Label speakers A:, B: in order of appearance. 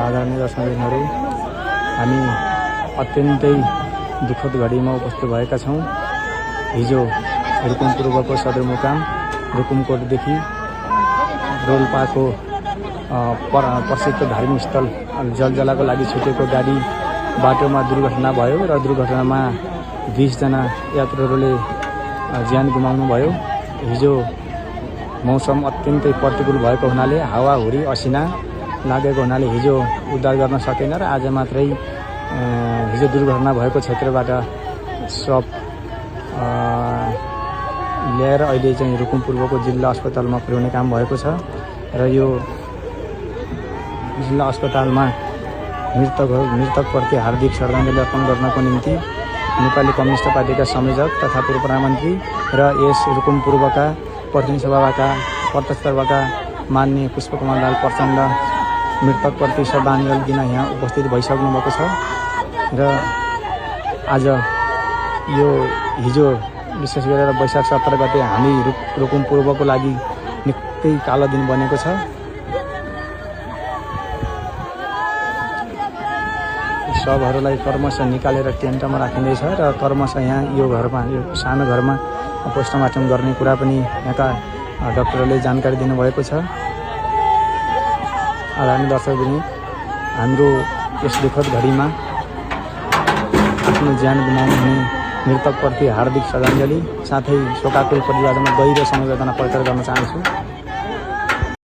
A: आदरणीय दर्शकबिनहरू, हामी अत्यन्तै दुःखद घडीमा उपस्थित भएका छौँ। हिजो रुकुम पूर्वको सदरमुकाम रुकुमकोटदेखि रोल्पाको प्रसिद्ध धार्मिक स्थल जलजलाको लागि छुटेको गाडी बाटोमा दुर्घटना भयो र दुर्घटनामा 20 जना यात्रुहरूले ज्यान गुमाउनु भयो। हिजो मौसम अत्यन्तै प्रतिकूल भएको हुनाले हावाहुरी असिना लागेको हुनाले हिजो उद्धार गर्न सकेन र आज मात्रै हिजो दुर्घटना भएको क्षेत्रबाट सब ल्याएर अहिले चाहिँ रुकुम पूर्वको जिल्ला अस्पतालमा पुर्याउने काम भएको छ र यो जिल्ला अस्पतालमा मृतकप्रति हार्दिक श्रद्धाञ्जली अर्पण गर्नको निम्ति नेपाली कम्युनिस्ट पार्टीका संयोजक तथा पूर्व प्रधानमन्त्री र यस रुकुम पूर्वका प्रतिनिधि सभाका प्रत्यक्षतर्फका माननीय पुष्पकमल दाहाल प्रचण्ड मृतकप्रति श्रद्धाञ्जली दिन यहाँ उपस्थित भइसक्नु भएको छ र आज यो हिजो विशेष गरेर वैशाख 17 गते हामी रुकुम पूर्वको लागि निकै कालो दिन बनेको छ। सबहरूलाई कर्मश निकालेर टेन्टमा राखिँदैछ र कर्मश यहाँ यो घरमा, यो सानो घरमा पोस्टमार्टम गर्ने कुरा पनि यहाँका डाक्टरले जानकारी दिनुभएको छ। आदरणीय दर्शकवृन्द, हाम्रो यस दुःखद घडीमा आफ्नो ज्यान गुमाउनु हुने मृतकप्रति हार्दिक श्रद्धाञ्जली साथै शोकाकुल परिवारमा गहिरो समवेदना प्रकट गर्न चाहन्छु।